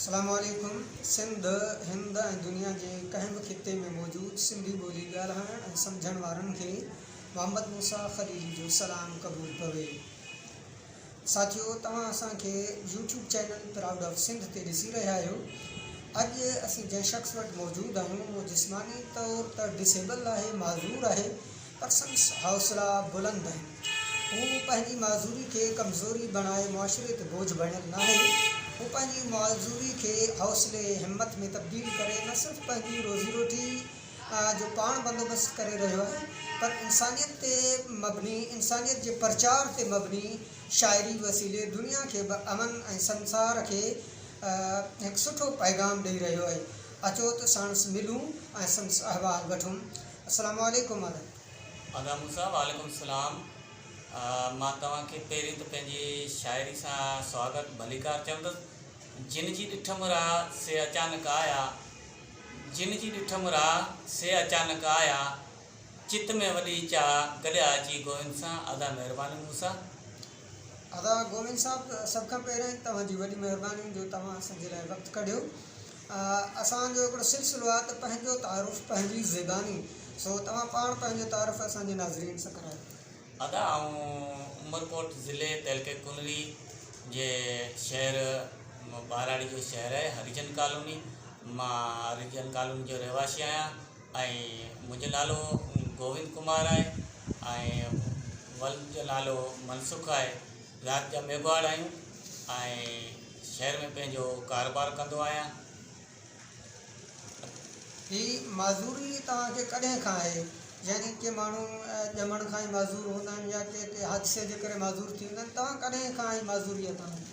اسلام عليڪم سنڌ، هند ۽ دنيا جي ڪنهن به خطي ۾ موجود سنڌي ٻولي ڳالهائڻ ۽ سمجهڻ وارن کي محمد موسيٰ خليلي جو سلام قبول پوي. ساٿيو توهان اسان کي YouTube channel proud of Sindh تي ڏسي رهيا آهيو. اڄ اسين جنهن شخص وٽ موجود آهيون اهو جسماني طور ته ڊسيبل آهي، معذور آهي، پر سندس حوصلا بلند آهن. هو پنهنجي معذوري کي ڪمزوري بڻائي معاشري تي بوجهه بڻيل ناهي. هو پنهنجي معذوري کي حوصلي ۽ همت ۾ تبديل ڪري نه صرف پنهنجي روزي روٽي جو پاڻ بندوبست ڪري رهيو آهي پر انسانيت تي مبني انسانيت جي پرچار تي مبني شاعري وسيلي دنيا کي به امن ۽ سنسار کي هڪ سٺو پيغام ڏئي رهيو آهي. اچو ته ساڻس ملون ۽ سندس احوال وٺون. السلام عليڪم ادا. ادا موسيٰ وعليڪم السلام مان توهان کي پهرين ته پنهنجي شاعري سان سواگت ڀليڪار چوندس جن جي ڏٺم راهه سي اچانڪ آيا جن جي ڏٺم راهه سي اچانڪ آيا چت ۾ وڏي چاهه گڏيا اچي گووند سان ادا مهرباني موسيٰ. ادا گووند صاحب سڀ کان پهريائين توهان جي وڏي مهرباني جو توهان اسان جي لاء وقت ڪڍيو اسان جو هڪڙو سلسلو آهي ته پنهنجو تعارف پنهنجي زباني سو توهان پاڻ پنهنجو تعارف اسان جي ناظرين سان ڪرايو. ادا آئون عمرڪوٽ ضلعي تعلقي ڪنري جي شهر ٻهراڙي جو شهر آهي هريجن ڪالوني مان هريجن ڪالوني جو رهواسي آهيان ۽ منهنجو نالو گووند ڪمار آهي ۽ ولد جو نالو منسک آهي ذات جا ميگهواڙ آهيون ۽ شهر ۾ پنهنجو ڪاروبار ڪندو آهيان. هي معذوري توهان کي ڪڏهن کان آهي؟ يعني ڪي ماڻهو ڄمڻ کان ئي معذور هوندا آهن يا ڪي ڪي حادثي جي ڪري معذور ٿي ويندا آهن توهان ڪڏهن کان هي معذوري آهي توهان کي؟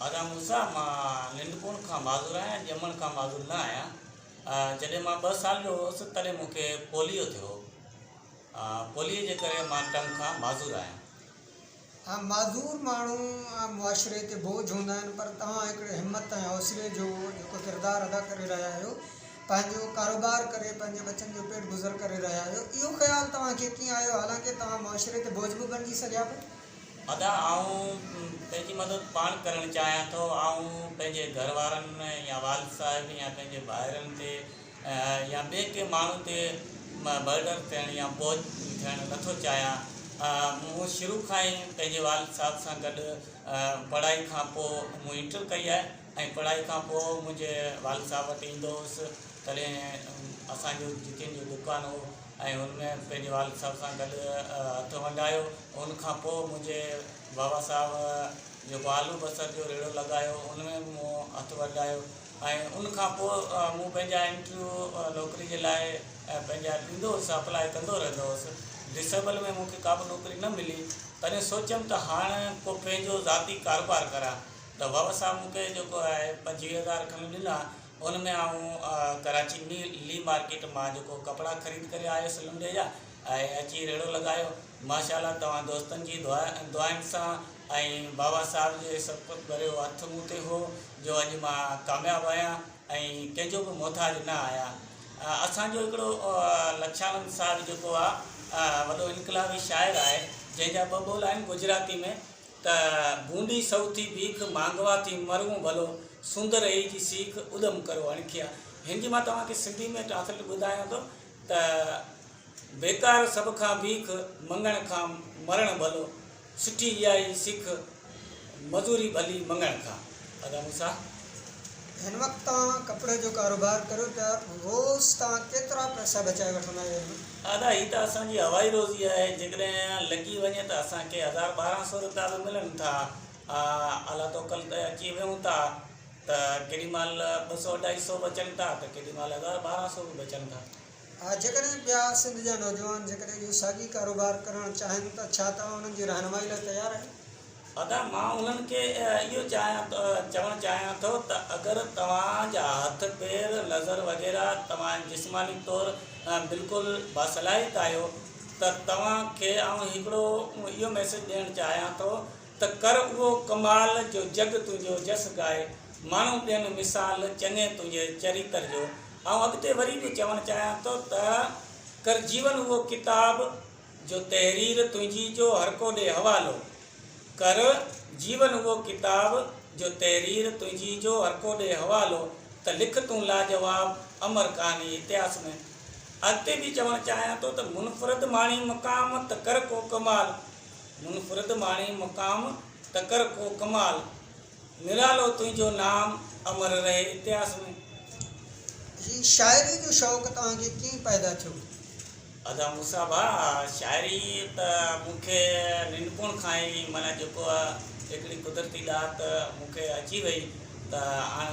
ادا موسيٰ مان ننڍپڻ کان معذور آهيان ڄمڻ کان معذور نه آهيان جڏهن مان ٻه سال جو هوس تڏهن مون کي پوليو ٿيو پوليو جي ڪري مان ٽنگ کان معذور آهيان. ها معذور ماڻهو معاشري تي بوجهه هوندا آهن پر توهان هڪڙي همت ۽ حوصلي جو جيڪو ڪردار ادا ڪري رهيا آهيو پنهنجو ڪاروبار ڪري پنهنجي ٻچن جو پيٽ گذر ڪري رهيا آهيو اهو خيال توهان کي ڪيئن آيو حالانڪه توهان معاشري تي بوجهه به بڻجي سگهيا پئي. ادا آئون پنهنجي مدد پاڻ ڪرڻ چاهيان ٿو آئون پنهنجي گهر وارن يا والد صاحب يا پنهنجي ڀائرن تي يا ٻئي ڪنهن ماڻهو تي برڊن ٿيڻ يا بوجه ٿيڻ نٿو چاهيان. مون شروع کان ئي پنهنجي والد صاحب سان گڏ پڙهائي کان پوء مون انٽر ڪئي آهي ۽ پڙهائي کان پوء منهنجي والد صاحب وٽ ايندو هوس تڏهن اسان جو جتين جو دڪان هو ۽ ان ۾ پنهنجي والد صاحب سان گڏ هٿ ونڊايو ان کان پوء منهنجي بابا صاحب جيڪو آلو بصر جو ريڙهو لڳايو ان ۾ به مون هٿ ونڊايو ۽ ان کان پوء مون پنهنجا انٽرويو نوڪري جي لاء پنهنجا ڏيندو هوس اپلاء ڪندو رهندو هوس ڊسيبل ۾ مون کي ڪابه نوڪري نه ملي تڏهن سوچيم ته هاڻ ڪو پنهنجو ذاتي ڪاروبار ڪريان ته بابا صاحب مون کي جيڪو آهي 25 هزار کن ڏنا ان ۾ آئون ڪراچي لي مارڪيٽ مان جيڪو ڪپڙا خريد ڪري آيس لنڊي جا ۽ اچي ريڙهو لڳايو ماشاء الله توهان دوستن جي دعائن سان ۽ بابا صاحب جي شفقت ڀريو هٿ مون تي هو جو اڄ مان ڪامياب آهيان ۽ ڪنهن جو به محتاج نه آهيان. اسان جو هڪڙو لکشانند صاحب جيڪو آ وڏو انقلابي شاعر آهي جنهن جا ٻه ٻول آهن گجراتي ۾ ته بونڊي سئو ٿي بيک مانگوا ٿي مرون ڀلو سندر اي جي سيک ادم ڪرو اڻکيا هن جي مان توهان کي سنڌي ۾ ٽرانسليٽ ٻڌايان ٿو ته بيڪار سڀ کان بيک مڱڻ کان مرڻ ڀلو، سٺي اها ئي سک مزوري ڀلي مڱڻ کان. ادا موسيٰ. هن وقت توهان ڪپڙي جو ڪاروبار ڪريو پيا، روز توهان ڪيترا پئسا بچائي وٺندا آهيو هن ۾؟ ادا هي ته اسان جي هوائي روزي آهي، جيڪڏهن لڳي وڃي ته اسان کي هزار ٻارهن سو رپيا به ملن ٿا، الله توڪل تي اچي ويهون ٿا ته ڪيڏي مهل ٻه سو اڍائي سو بچن ٿا ته ڪيڏي مهل هزار ٻارهن سو به بچن ٿا. جيڪڏهن ٻيا سنڌ جا نوجوان جيڪڏهن اهو ساڳي ڪاروبار ڪرڻ چاهين ته ڇا توهان انهن جي رهنمائي لاء تيار آهيو؟ ادا مان انهن کي اهو چاهيان چوڻ چاهيان ٿو ته اگر توهان جا هٿ پير نظر وغيره توهان جسماني طور بلڪل باصلاحيت آهيو ته توهان کي آئون هڪڙو اهو ميسيج ڏيڻ چاهيان ٿو ته ڪر اهو ڪمال جو جڳ تنهنجو جس ڳائي، ماڻهو ڏين مثال چڱي تنهنجي چريتر جو. آئون اڳتي وري به چوڻ چاهيان ٿو ته ڪر جيون اهو ڪتاب جو تحرير تنهنجي جو هرڪو ڏي حوالو. ڪر جيون اهو ڪتاب جو تحرير تنهنجي جو هرڪو ڏي حوالو ته لک تون لاجواب امر ڪهاڻي اتهاس ۾. اڳتي به چوڻ چاهيان ٿو ته منفرد ماڻي مقام ته ڪر ڪو ڪمال. منفرد ماڻي مقام ته ڪر ڪو ڪمال. نرالو تنهنجو نام امر رهي اتهاس ۾. هي شاعري جو شوق توهان کي ڪيئن پيدا ٿيو؟ ادا موسيٰ ڀاء شاعري ته مون کي ننڍپڻ کان ئي معنيٰ جيڪو آ هڪڙي قدرتي ڏات مون کي اچي وئي ته هاڻ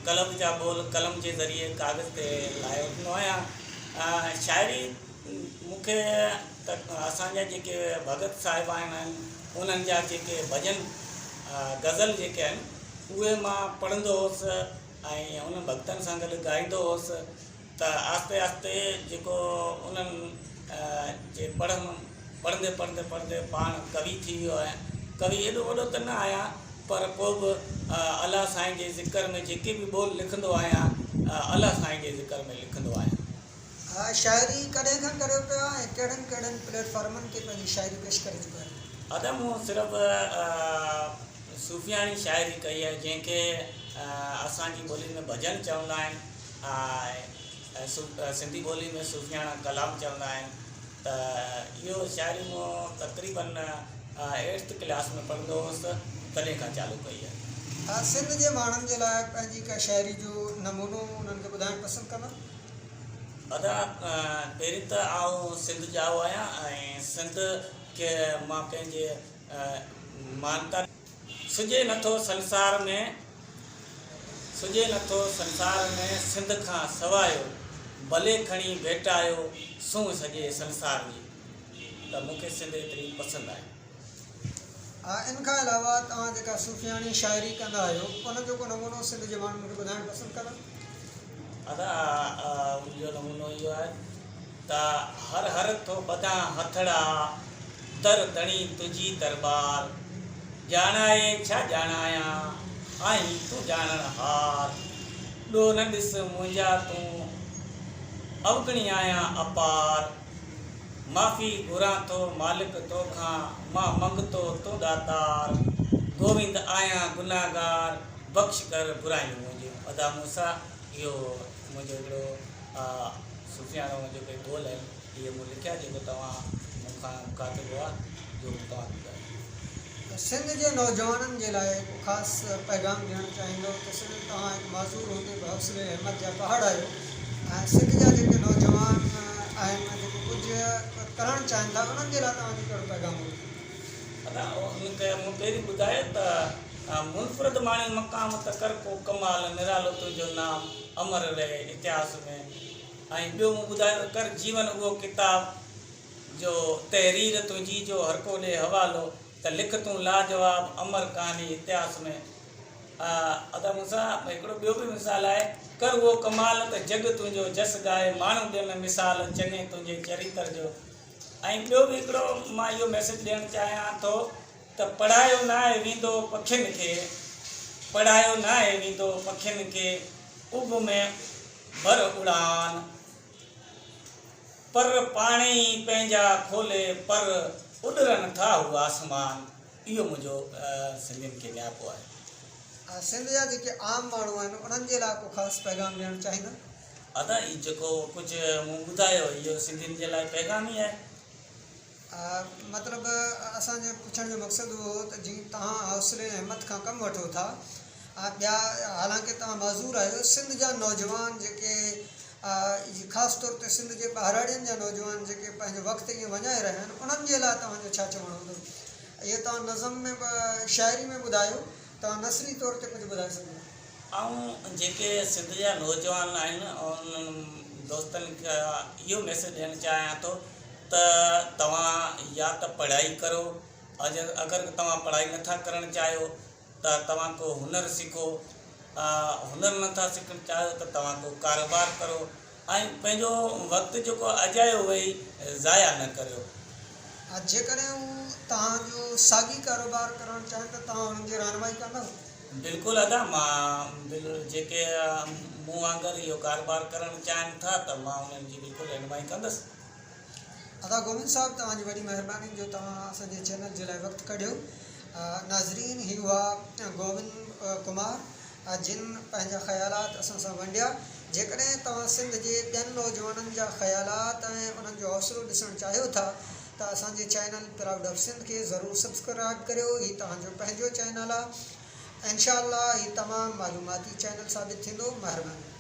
قلم جا ٻول قلم جي ذريعي ڪاغذ تي لاهي وٺندو آهيان شاعري مون کي ته اسان جا جيڪي ڀڳت صاحب آهن انهن جا جيڪي ڀڄن غزل جيڪي آهن اهي مان پڙهندو هوس ۽ انهن ڀڳتن سان گڏ ڳائيندو هوس ته آهستي آهستي جيڪو انهن جي پڙهڻ پڙهندي پڙهندي پڙهندي پاڻ ڪوي ٿي ويو آهيان ڪوي ايڏو وڏو ته نه آهيان پر پوء به الله سائين جي ذڪر ۾ جيڪي به ٻول لکندو آهيان الله سائين جي ذڪر ۾ لکندو آهيان. شاعري ڪڏهن کان ڪريو پيا ۽ ڪهڙن ڪهڙن پليٽ فارمن تي پنهنجي شاعري پيش ڪري چڪا آهيو؟ ادا مون صرف صوفياڻي شاعري ڪئي آهي جنهن کي اسان جي ٻولي ۾ ڀڄن چوندا آهن ۽ سنڌي ٻولي ۾ صوفياڻا ڪلام چوندا آهن ته اهو شاعري مون تقريبن ايٽٿ ڪلاس ۾ پڙهندو هوس تڏهن کان چالو ڪئي آهي. سنڌ جي ماڻهن جي لاء پنهنجي ڪا شاعري جو نمونو انهن کي ٻڌائڻ پسند ڪندا؟ ادا پهرين ته آئون سنڌ ڄائو آهيان ۽ سنڌ کي مان پنهنجي مانتا سجهي نٿو سنسار ۾، سجهي نٿو سنسار ۾ سنڌ کان سوايو، ڀلي کڻي ڀيٽايو سونهن سڄي سنسار جي ته مون کي سنڌ ايتري پسند آهي. ان کان علاوه توهان جيڪا صوفياڻي شاعري ڪندا آهيو ان جو ڪو نمونو سنڌ جي ماڻهن کي ٻڌائڻ پسند ڪندا؟ ادا ان جو نمونو اهو آهي ته هر هر ٿو ٻڌان هٿڙا، در ڌڻي تنهنجي درٻار، ڄاڻائي ڇا ڄاڻايان، آهين تون ڄاڻڻ هار، ڏوهه نه ڏس منهنجا تون، اوگڻي آهيان اپار، معافي گهران ٿو مالڪ توکان، مان منگتو تون ڏاتار، گووند آهيان گنهگار، بخش ڪر برايون منهنجون. ادا موسيٰ اهو منهنجو هڪڙو صوفياڻو جيڪي ٻول آهن اهي مون لکيا جيڪو توهان مون کان مخاطب هئا جو مون توهان کي ٻڌايو. سنڌ جي نوجوانن جي لاء ڪو خاص پيغام ڏيڻ چاهيندو ته سنڌ توهان هڪ معذور هوندي به حوصلي ۽ همت جا پهاڙ آهيو ۽ سنڌ جا جيڪي نوجوان آهن جيڪي ڪجهه ڪرڻ چاهين ٿا انهن جي لاء توهان جو ڪهڙو پيغام هوندو؟ ادا ان کي مون پهرين ٻڌايو ته منفرد ماڻي مقام ته ڪر ڪو ڪمال نرالو تنهنجو نام امر رهي اتهاس ۾ ۽ ٻيو مون ٻڌايو ته ڪر جيون اهو ڪتاب جو تحرير تنهنجي جو هرڪو ڏي حوالو ته لک تون لاجواب امر ڪهاڻي اتهاس ۾. ادا موسيٰ هڪڙو ٻيو به مثال آهي ڪر اهو ڪمال ته جڳ تنهنجو جس ڳائي ماڻهو ڏين مثال چڱي تنهنجي چريتر جو ۽ ٻيو به هڪڙو مان اهو ميسيج ڏيڻ چاهيان ٿو ته پڙهايو ناهي ويندو پکين کي، پڙهايو ناهي ويندو پکين کي، اڀ ۾ ڀر اڙان، پر پاڻي ئي پنهنجا کولي پر اڏرن ٿا هو آسمان. اهو منهنجو سنڌين کي نياپو آهي. سنڌ جا جيڪي عام ماڻهو آهن انهن جي لاء ڪو خاص پيغام ڏيڻ چاهيندا؟ ادا هي جيڪو ڪجهه مون ٻڌايو اهو سنڌين جي لاء پيغام ئي آهي. مطلب اسان جي پڇڻ جو مقصد اهو هو ته جي توهان حوصلي ۽ همت کان ڪم وٺو ٿا ۽ ٻيا حالانڪه توهان معذور آهيو سنڌ جا نوجوان جيڪي خاص طور تي سنڌ جي ٻهراڙين جا نوجوان جيڪي پنهنجو وقت ائين وڃائي رهيا آهن انهن جي لاء توهان جو ڇا چوڻ هوندو اهو توهان نظم ۾ به شاعري ۾ ٻڌايو توهان نثري طور تي ڪجهه ٻڌائي سگهو ٿا. آئون جيڪي سنڌ جا نوجوان آهن انهن دوستن کي اهو ميسيج ڏيڻ چاهيان ٿو ته توهان يا ته پڙهائي ڪرو اگر توهان پڙهائي نٿا ڪرڻ چاهيو ته توهان ڪو هنر سکو، هنر نٿا سکڻ چاهيو ته توهان ڪو ڪاروبار ڪرو ۽ پنهنجو وقت جيڪو اجايو وئي ضايع نه ڪريو. جيڪڏهن هو توهان جو ساڳي ڪاروبار ڪرڻ چاهين ته توهان انهن جي رهنمائي ڪندؤ؟ بلڪل ادا مان جيڪي مون وانگر اهو ڪاروبار ڪرڻ چاهين ٿا ته مان انهن جي بلڪل رهنمائي ڪندس. ادا گوبند صاحب توهان جي وڏي مهرباني جو توهان اسان جي چينل جي لاء وقت ڪڍيو ناظرين هي هئا گوبند ڪمار جن پنهنجا خيالات اسان سان ونڊيا جيڪڏهن توهان سنڌ جي ٻين نوجوانن جا خيالات ۽ انهن جو حوصلو ڏسڻ چاهيو ٿا ته اسان جي چينل پرائوڊ آف سنڌ کي ضرور سبسڪرائب ڪريو هي توهان جو پنهنجو چينل آهي انشاء الله هي تمام معلوماتي چينل ثابت ٿيندو مهرباني.